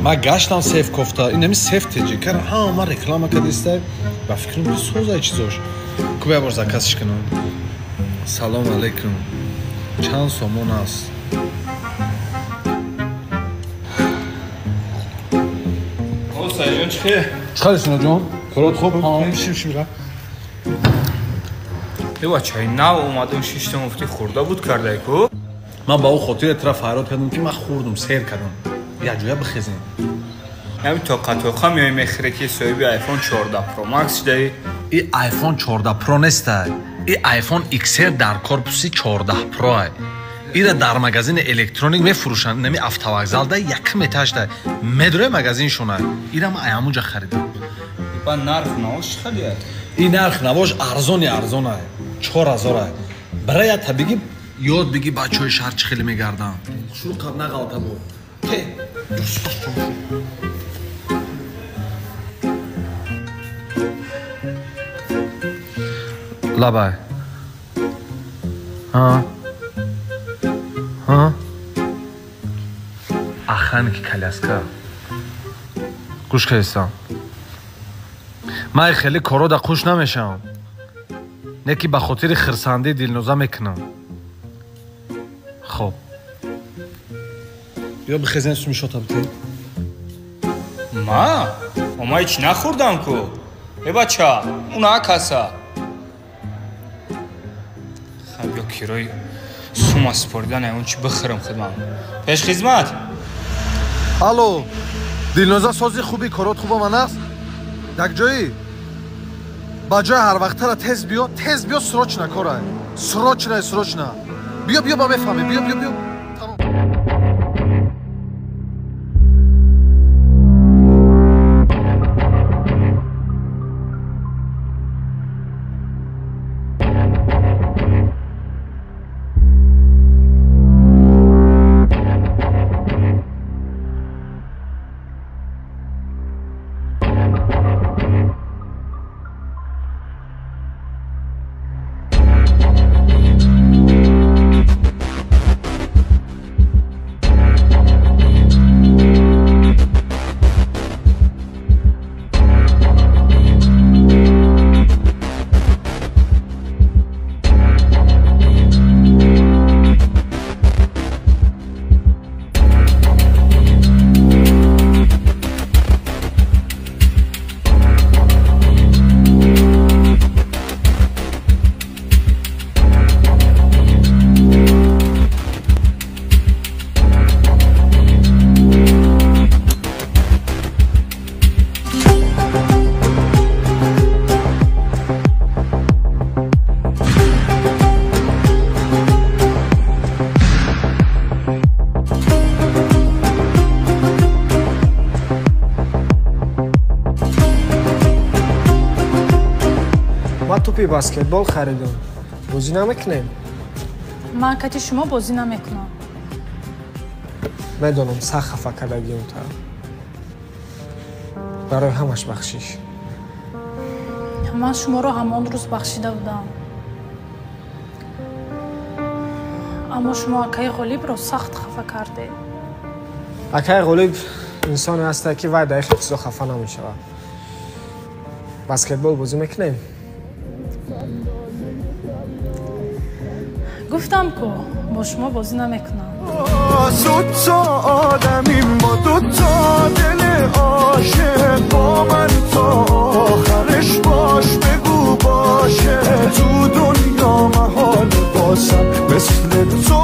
Ман гаштам сеф кофта, инами сеф теҷи. Кара ҳама реклама кардистай. Ба фикрам ки созай чизош. Ку як бор заказш кунам. Салом алейкум. Чанд сомон аст? О, Саидҷон, чӣ хел? Чӣ хел, Синоҷон? Корот хуб? Шим шим. Э, бачаи нав омадам, шиштам, гуфти хӯрда буд кардай ку? Ман ба ӯ хотире тра фарёд кардам, ки ман хӯрдум, сер кардам. Як ҷоя бихезем. Ҳами тоқа тоқа меои мехӯре, ки соҳиби iPhone 14 Pro Max шудаи. И iPhone 14 Pro нестай. И iPhone XR дар корпуси 14 Pro ай. Ира дар магазини электроник мефурӯшанд, нами автовокзалда якм этажда. Медрои магазиншона. Ира ман ай ҳамунҷа харидам. Ба нарх навош чӣ хеле? И нарх навош арзони арзонай. 4000 ай. Бара я табиги ёд биги бачаҳои шаҳр чӣ хеле мегарданд. Шурӯъ қаб нағалта бо. Те. Лабай. Ҳа? Ҳа? Охранники коляска. Гӯш кардистам. Ман хеле коро да қуш намешавам. Не ки ба хотири хирсандии Дилноза мекунам. Хоб. Биё бихезем, суми шота битем. Ма? Ма ҳеч нахӯрдам ку. Э, бача, уна каса. Хаб, ё кирои сума супоридан он чи бихӯрам худман. Пешхизмат. Алло, Дилноза, сози хуби, корот хуба ман аст? Як ҷоӣ? Ба ҷои ҳарвақтара тез биё, тез биё, срочно корай. Срочно, срочно. Биё, биё, ба мефаҳмӣ. Биё, биё, биё. Тамом. Ман тӯпи баскетбол харидам. Бозӣ намекунем? Ман кати шумо бозӣ намекунам. Медонам, сахт хафа кардагиам та. Барои ҳамаш бахшиш. Ман шуморо ҳамон рӯз бахшида будам. Аммо шумо акаи Ғолибро сахт хафа кардед. Акаи Ғолиб инсоне ҳаста, ки вай дар хел чизо хафа намешавад. Баскетбол бозӣ мекунем? Гуфтам ку, бо шумо бозӣ намекунам. Суто одамим бо дуто дили ошиқ, бо ман то охариш бош, бигӯ боше. Ту дунё маҳол босам мисли ту.